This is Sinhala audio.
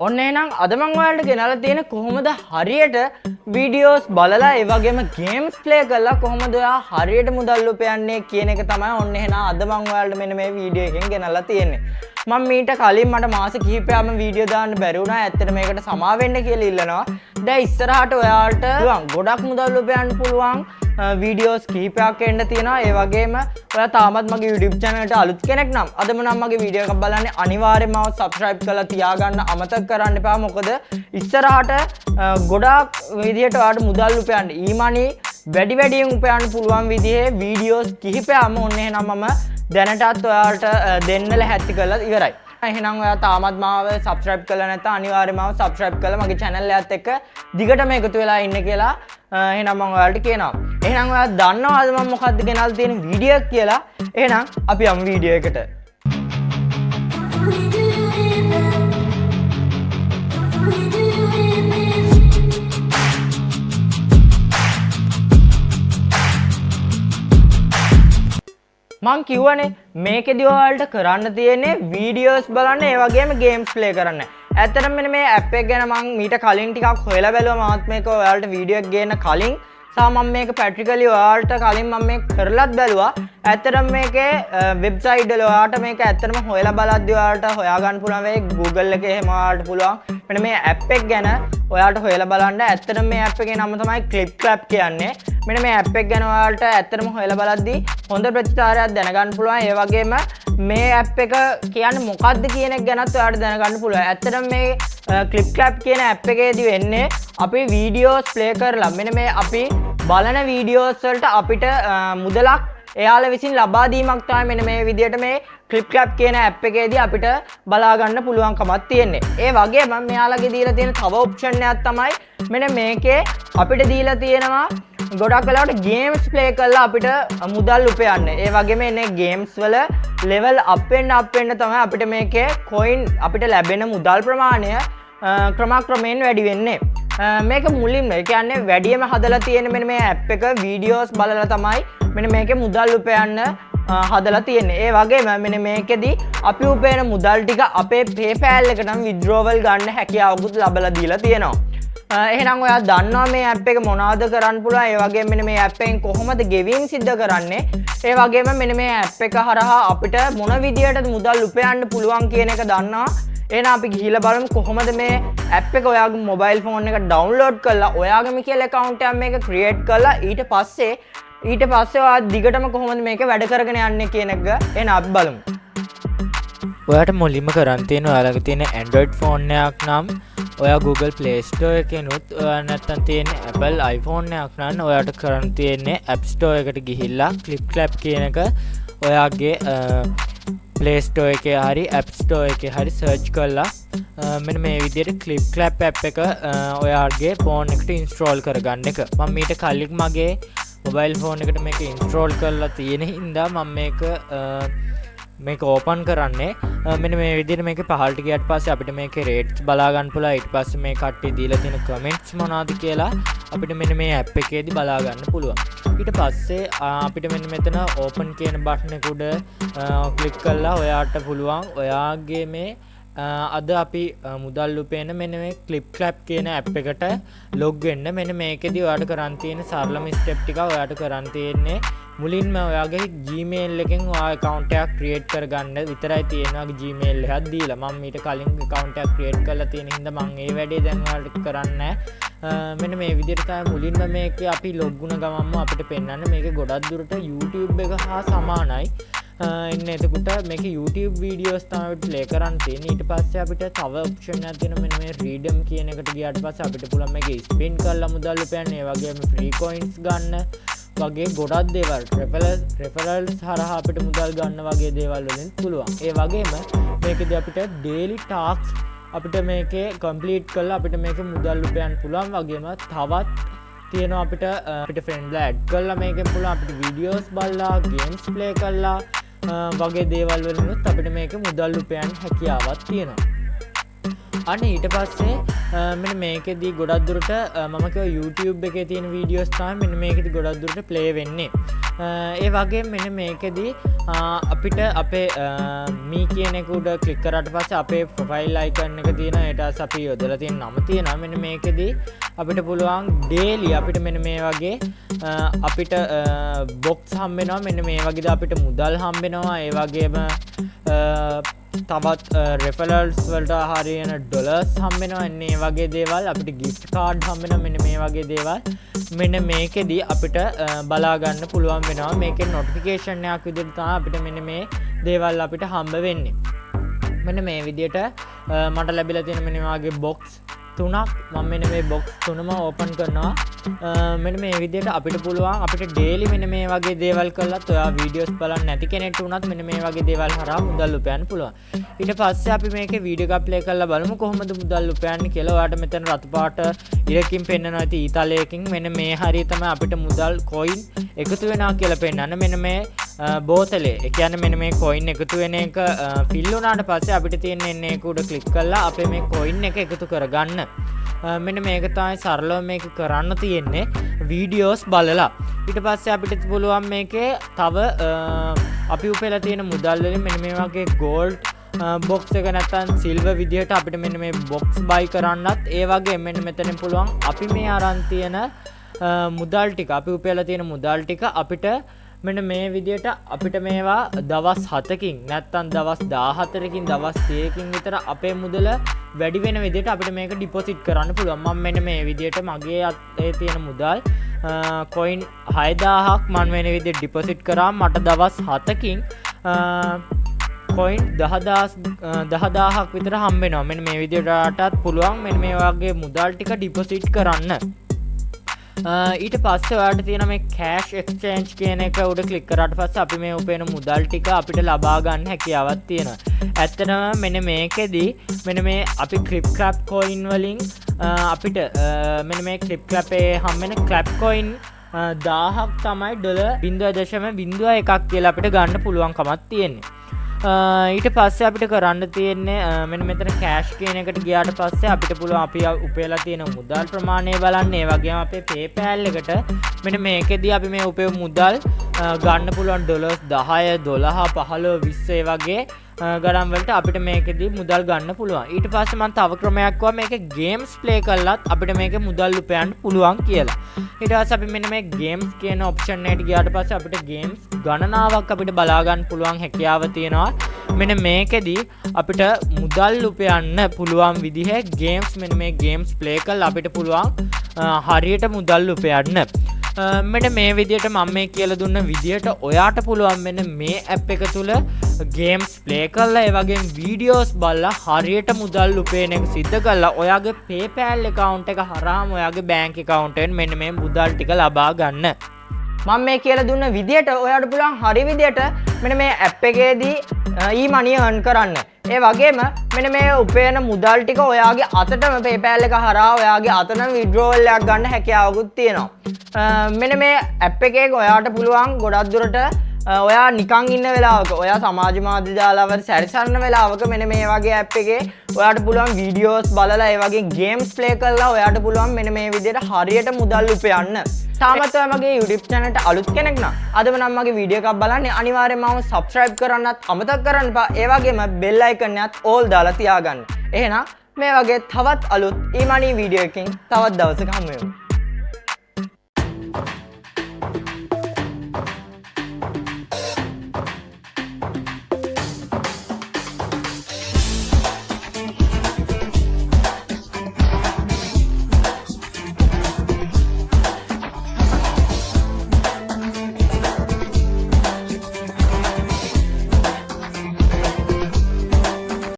ඔන්න එහෙනම් අද මං ඔයාලට ගෙනල්ලා තියෙන කොහොමද හරියට වීඩියෝස් බලලා ඒ වගේම ගේම්ස් ප්ලේ කරලා කොහොමද ඔයා හරියට මුදල් උපයන්නේ කියන එක තමයි ඔන්න එහෙනම් අද මං ඔයාලට මෙන්න මේ වීඩියෝ එකෙන් ගෙනල්ලා තියෙන්නේ. මං මීට කලින් මට මාස කිහිපයක්ම වීඩියෝ දාන්න බැරි වුණා. ඇත්තට මේකට සමා වෙන්න කියලා ඉල්ලනවා. දැන් ඉස්සරහට ඔයාලට පුළුවන් ගොඩක් මුදල් උපයන්න පුළුවන් වීඩියෝස් කිහිපයක් එන්න තියෙනවා. ඒ වගේම ඔයා තාමත් මගේ YouTube channel එකට අලුත් කෙනෙක් නම් අදම නම් මගේ වීඩියෝ එකක් බලන්නේ අනිවාර්යයෙන්ම මාව subscribe කරලා තියාගන්න අමතක කරන්න එපා. මොකද ඉස්සරහට ගොඩාක් විදිහට ඔයාට මුදල් උපයන්න e-money වැඩි වැඩියෙන් උපයන්න පුළුවන් විදිහේ වීඩියෝස් කිහිපයක්ම ඔන්න එහෙනම් මම දැනටත් ඔයාලට දෙන්න ලැහැත්ති කරලා ඉවරයි. එහෙනම් ඔයා තාමත් මාව subscribe කරලා නැත්නම් අනිවාර්යයෙන්ම මාව subscribe කරලා මගේ channel එකත් එක්ක දිගටම එකතු වෙලා ඉන්න කියලා එහෙනම් මම ඔයාලට කියනවා. එහෙනම් ඔයා දන්නවද මම මොකද්ද ගෙනල්ලා තියෙන වීඩියෝ එක කියලා? එහෙනම් අපි යමු වීඩියෝ එකට. මං කිව්වනේ මේකෙදි ඔයාලට කරන්න තියෙන්නේ වීඩියෝස් බලන්න ඒ වගේම ගේම්ස් ප්ලේ කරන්න. ඇත්තටම මෙන්න මේ ඇප් එක ගැන මං මීට කලින් ටිකක් හොයලා බැලුවා. මාත් මේක ඔයාලට වීඩියෝ එක ගේන්න කලින් සහ මම මේක ප්‍රැක්ටිකලි ඔයාලට කලින් මම මේක කරලත් බැලුවා. ඇත්තටම මේකේ වෙබ්සයිට් වල ඔයාලට මේක ඇත්තටම හොයලා බලද්දි ඔයාලට හොයාගන්න පුළුවන් වෙයි. Google එකේ එහෙම ඔයාලට පුළුවන්. මෙන්න මේ ඇප් එක ගැන ඔයාලට හොයලා බලන්න. ඇත්තටම මේ ඇප් එකේ නම තමයි Clip Clap කියන්නේ. මෙන්න මේ ඇප් එක ගැන ඔයාලට ඇත්තටම හොයලා බලද්දි හොඳ ප්‍රතිචාරයක් දැනගන්න පුළුවන්. ඒ වගේම මේ ඇප් එක කියන්නේ මොකද්ද කියන එක ගැනත් ඔයාලට දැනගන්න පුළුවන්. ඇත්තටම මේ Clip Clap කියන ඇප් එකේදී වෙන්නේ අපි වීඩියෝස් ප්ලේ කරලා මෙන්න මේ අපි බලන වීඩියෝස් වලට අපිට මුදලක් එයාලා විසින් ලබා දීමක් තමයි මෙන්න මේ විදියට මේ Clip Clap කියන ඇප් එකේදී අපිට බලා ගන්න පුළුවන්කමක් තියෙන්නේ. ඒ වගේම මෙයාලගේ දීලා තියෙන තව ඔප්ෂන් එකක් තමයි මෙන්න මේකේ අපිට දීලා තියෙනවා ගොඩක් වෙලාවට ගේම්ස් ප්ලේ කරලා අපිට මුදල් උපයන්න. ඒ වගේම එන්නේ ගේම්ස් වල ලෙවල් අප් වෙන්න අප් වෙන්න තමයි අපිට මේකේ කොයින් අපිට ලැබෙන මුදල් ප්‍රමාණය ක්‍රමක්‍රමයෙන් වැඩි වෙන්නේ. මේක මුලින්ම ඒ කියන්නේ වැඩියම හදලා තියෙන මෙන්න මේ ඇප් එක වීඩියෝස් බලලා තමයි මෙන්න මේකේ මුදල් උපයන්න හදලා තියෙන්නේ. ඒ වගේම මෙන්න මේකෙදි අපි උපයන මුදල් ටික අපේ PayPal එකටම විත්ඩ්‍රෝවල් ගන්න හැකියාවකුත් ලබලා දීලා තියෙනවා. එහෙනම් ඔයා දන්නවා මේ ඇප් එක මොනවද කරන්න පුළුවන්, ඒ වගේම මෙන්න මේ ඇප් එකෙන් කොහොමද ගෙවීම් සිද්ධ කරන්නේ, ඒ වගේම මෙන්න මේ ඇප් එක හරහා අපිට මොන විදියටද මුදල් උපයන්න පුළුවන් කියන එක දන්නවා. එහෙනම් අපි ගිහිල්ලා බලමු කොහොමද මේ ඇප් එක ඔයාගේ මොබයිල් ෆෝන් එකට ඩවුන්ලෝඩ් කරලා ඔයාගේම කියලා ඇකවුන්ට් එකක් මේක ක්‍රියේට් කරලා ඊට පස්සේ ඔයා දිගටම කොහොමද මේක වැඩ කරගෙන යන්නේ කියන එක එහෙනම් අපි බලමු. ඔයාට මුලින්ම කරන් තියෙන ඔයාලගේ තියෙන Android phone එකක් නම් ඔයා Google Play Store එකෙනුත්, ඔයා නැත්තම් තියෙන Apple iPhone එකක් නම් ඔයාට කරන් තියෙන්නේ App Store එකට ගිහිල්ලා Clip Clap කියන එක ඔයාගේ Play Store එකේ හරි App Store එකේ හරි සර්ච් කරලා මෙන්න මේ විදිහට Clip Clap app එක ඔයාගේ ෆෝන් එකට ඉන්ස්ටෝල් කරගන්න එක. මම මීට කලින් මගේ මොබයිල් ෆෝන් එකට මේක ඉන්ස්ටෝල් කරලා තියෙන හින්දා මම මේක ඕපන් කරන්නේ. මෙන්න මේ විදිහට මේක පහළට ගියාට පස්සේ අපිට මේකේ රේට්ස් බලා ගන්න පුළුවන්. ඊට පස්සේ මේ කට්ටිය දීලා තියෙන කමෙන්ට්ස් මොනවද කියලා අපිට මෙන්න මේ ඇප් එකේදී බලා ගන්න පුළුවන්. ඊට පස්සේ අපිට මෙන්න මෙතන ඕපන් කියන බටන් එක උඩ ක්ලික් කරලා ඔයාට පුළුවන් ඔයාගේ මේ අද අපි මුදල් උපයන මෙන්න මේ Clip Clap කියන ඇප් එකට ලොග් වෙන්න. මෙන්න මේකෙදි ඔයාට කරන් තියෙන සරලම ස්ටෙප් ටික ඔයාට කරන් තියෙන්නේ මුලින්ම ඔයාගේ Gmail එකෙන් ඔයා ඇකවුන්ට් එකක් ක්‍රියේට් කරගන්න විතරයි තියෙන්නේ. ඔයාගේ Gmail එකක් දීලා. මම මීට කලින් ඇකවුන්ට් එකක් ක්‍රියේට් කරලා තියෙන හින්දා මං ඒ වැඩේ දැන් ඔයාලට කරන්නේ නැහැ. මෙන්න මේ විදිහට තමයි මුලින්ම මේකේ අපි ලොග් වුණ ගමන්ම අපිට පෙන්වන්නේ. මේක ගොඩක් දුරට YouTube එක හා සමානයි. එන්න එතකොට මේක YouTube videos තමයි අපිට ප්ලේ කරන්න තියෙන්නේ. ඊට පස්සේ අපිට තව ඔප්ෂන් එකක් තියෙනවා. මෙන්න මේ රීඩම් කියන එකට ගියාට පස්සේ අපිට පුළුවන් මේක ස්පින් කරලා මුදල් උපයන්න, ඒ වගේම ෆ්‍රී කොයින්ස් ගන්න වගේ ගොඩක් දේවල් රෙෆරල්ස් හරහා අපිට මුදල් ගන්න වගේ දේවල් වලින් පුළුවන්. ඒ වගේම මේකෙදි අපිට ඩේලි ටාස්ක් අපිට මේකේ කම්ප්ලීට් කරලා අපිට මේක මුදල් උපයන්න පුළුවන්. වගේම තවත් තියෙනවා අපිට ෆ්‍රෙන්ඩ්ලා ඇඩ් කරලා මේකෙන් පුළුවන් අපිට වීඩියෝස් බලලා ගේම්ස් ප්ලේ කරලා වගේ දේවල් වලිනුත් අපිට මේක මුදල් උපයන්න හැකියාවක් තියෙනවා. අන්න ඊට පස්සේ මෙන්න මේකෙදි ගොඩක් දුරට මම කිව්වා YouTube එකේ තියෙන වීඩියෝස් තමයි මෙන්න මේකෙදි ගොඩක් දුරට ප්ලේ වෙන්නේ. ඒ වගේම මෙන්න මේකෙදි අපිට අපේ මී කියන එක උඩ ක්ලික් කරාට පස්සේ අපේ ප්‍රොෆයිල් අයිකන් එක තියෙනවා. ඊට පස්සේ අපි යොදලා තියෙන නම තියෙනවා. මෙන්න මේකෙදි අපිට පුළුවන් ඩේලි අපිට මෙන්න මේ වගේ අපිට බොක්ස් හම්බ වෙනවා. මෙන්න මේ වගේද අපිට මුදල් හම්බ වෙනවා. ඒ වගේම තවත් රෙෆරල්ස් වලට හරියන ඩොලර්ස් හම්බ වෙනවා. එන්න ඒ වගේ දේවල් අපිට ගිෆ්ට් කාඩ් හම්බ වෙනවා. මෙන්න මේ වගේ දේවල් මෙන්න මේකෙදි අපිට බලා ගන්න පුළුවන් වෙනවා. මේකේ නොටිෆිකේෂන් එකක් විදිහට තමයි අපිට මෙන්න මේ දේවල් අපිට හම්බ වෙන්නේ. මෙන්න මේ විදිහට මට ලැබිලා තියෙන මෙන්න මේ වගේ බොක්ස් තුනක්. මම මෙන්න මේ බොක්ස් තුනම ඕපන් කරනවා. මෙන්න මේ විදිහට අපිට පුළුවන් අපිට ඩේලි මෙන්න මේ වගේ දේවල් කළත් ඔයා වීඩියෝස් බලන්න නැති කෙනෙක්ට වුණත් මෙන්න මේ වගේ දේවල් හරහා මුදල් උපයන්න පුළුවන්. ඊට පස්සේ අපි මේකේ වීඩියෝ එකක් ප්ලේ කරලා බලමු කොහොමද මුදල් උපයන්නේ කියලා. ඔයාට මෙතන රතු පාට ඉරකින් පෙන්නනවා ඇති ඊතලයකින්. මෙන්න මේ හරිය තමයි අපිට මුදල් කොයින් එකතු වෙනවා කියලා පෙන්නන්න. මෙන්න මේ බෝතලේ, ඒ කියන්නේ මෙන්න මේ කොයින් එකතු වෙන එක ෆිල් වුණාට පස්සේ අපිට තියෙන එන්නේ ඒක උඩ ක්ලික් කරලා අපේ මේ කොයින් එක එකතු කරගන්න. මෙන්න මේක තමයි සරලව මේක කරන්න තියෙන්නේ වීඩියෝස් බලලා. ඊට පස්සේ අපිට පුළුවන් මේකේ තව අපි උපයලා තියෙන මුදල් වලින් මෙන්න මේ වගේ ගෝල්ඩ් බොක්ස් එක නැත්තම් සිල්වර් විදිහට අපිට මෙන්න මේ බොක්ස් බයි කරන්නත්, ඒ වගේම මෙන්න මෙතනින් පුළුවන් අපි මේ අරන් තියෙන මුදල් ටික, අපි උපයලා තියෙන මුදල් ටික අපිට මෙන්න මේ විදිහට අපිට මේවා දවස් 7කින් නැත්තම් දවස් 14කින් දවස් 30කින් විතර අපේ මුදල වැඩි වෙන විදිහට අපිට මේක ඩිපොසිට් කරන්න පුළුවන්. මම මෙන්න මේ විදිහට මගේ අතේ තියෙන මුදල් කොයින් 6000ක් මම වෙන විදිහට ඩිපොසිට් කරා. මට දවස් 7කින් කොයින් 10000ක් විතර හම්බ වෙනවා. මෙන්න මේ විදිහටත් පුළුවන් මෙන්න මේ වගේ මුදල් ටික ඩිපොසිට් කරන්න. ඊට පස්සේ ඔයාලට තියෙන මේ කෑෂ් එක්ස්චේන්ජ් කියන එක උඩ ක්ලික් කරාට පස්සේ අපි මේ උපයන මුදල් ටික අපිට ලබා ගන්න හැකියාවක් තියෙනවා. ඇත්තටම මෙන්න මේකෙදි මෙන්න මේ අපි ක්ලිප් ක්ලැප් කොයින් වලින් අපිට මෙන්න මේ ක්ලිප් ක්ලැප් එකේ හම් වෙන ක්ලැප් කොයින් 1000ක් තමයි ඩොලර් බිංදුව දශම බිංදුව එකක් කියලා අපිට ගන්න පුළුවන්කමක් තියෙන්නේ. ඊට පස්සේ අපිට කරන්න තියෙන්නේ මෙන්න මෙතන කෑෂ් කියන එකට ගියාට පස්සේ අපිට පුළුවන් අපි උපයලා තියෙන මුදල් ප්‍රමාණය බලන්න. ඒ වගේම අපේ PayPal එකට මෙන්න මේකෙදි අපි මේ උපයපු මුදල් ගන්න පුළුවන් ඩොලර්ස් 10, 12, 15, 20 ඒ වගේ ගණන් වලට අපිට මේකෙදි මුදල් ගන්න පුළුවන්. ඊට පස්සේ මම තව ක්‍රමයක් කිව්වා මේකේ ගේම්ස් ප්ලේ කළත් අපිට මේකේ මුදල් උපයන්න පුළුවන් කියලා. ඊට පස්සේ අපි මෙන්න මේ ගේම්ස් කියන ඔප්ෂන් එකට ගියාට පස්සේ අපිට ගේම්ස් ගණනාවක් අපිට බලා ගන්න පුළුවන් හැකියාව තියෙනවා. මෙන්න මේකෙදි අපිට මුදල් උපයන්න පුළුවන් විදිහේ ගේම්ස් මෙන්න මේ ගේම්ස් ප්ලේ කරලා අපිට පුළුවන් හරියට මුදල් උපයන්න. මෙන්න මේ විදිහට මම මේ කියලා දුන්න විදිහට ඔයාට පුළුවන් මෙන්න මේ ඇප් එක තුල ගේම්ස් ප්ලේ කරලා ඒ වගේම වීඩියෝස් බලලා හරියට මුදල් උපයන එක සිද්ධ කරලා ඔයාගේ PayPal account එක හරහාම ඔයාගේ බැංක් account එකෙන් මෙන්න මේ මුදල් ටික ලබා ගන්න. මම මේ කියලා දුන්න විදිහට ඔයාට පුළුවන් හරි විදිහට මෙන්න මේ ඇප් එකේදී e-money earn කරන්න. ඒ වගේම මෙන්න මේ උපයන මුදල් ටික ඔයාගේ අතටම PayPal එක හරහා ඔයාගේ අතටම withdrawal එකක් ගන්න හැකියාවකුත් තියෙනවා. මෙන්න මේ ඇප් එකේ ඔයාට පුළුවන් ගොඩක් දුරට ඔයා නිකන් ඉන්න වෙලාවක, ඔයා සමාජ මාධ්‍ය ජාලාවල සැරිසරන වෙලාවක මෙන්න මේ වගේ ඇප් එකේ ඔයාට පුළුවන් වීඩියෝස් බලලා ඒ වගේ ගේම්ස් ප්ලේ කරලා ඔයාට පුළුවන් මෙන්න මේ විදිහට හරියට මුදල් උපයන්න. තාමත් ඔයා මගේ YouTube channel එකට අලුත් කෙනෙක් නම් අදම නම් මගේ වීඩියෝ එකක් බලන්නේ අනිවාර්යයෙන්ම මම subscribe කරන්නත් අමතක කරන්න එපා. ඒ වගේම bell icon එකත් all දාලා තියාගන්න. එහෙනම් මේ වගේ තවත් අලුත් e-money video එකකින් තවත් දවසක හමු වෙමු.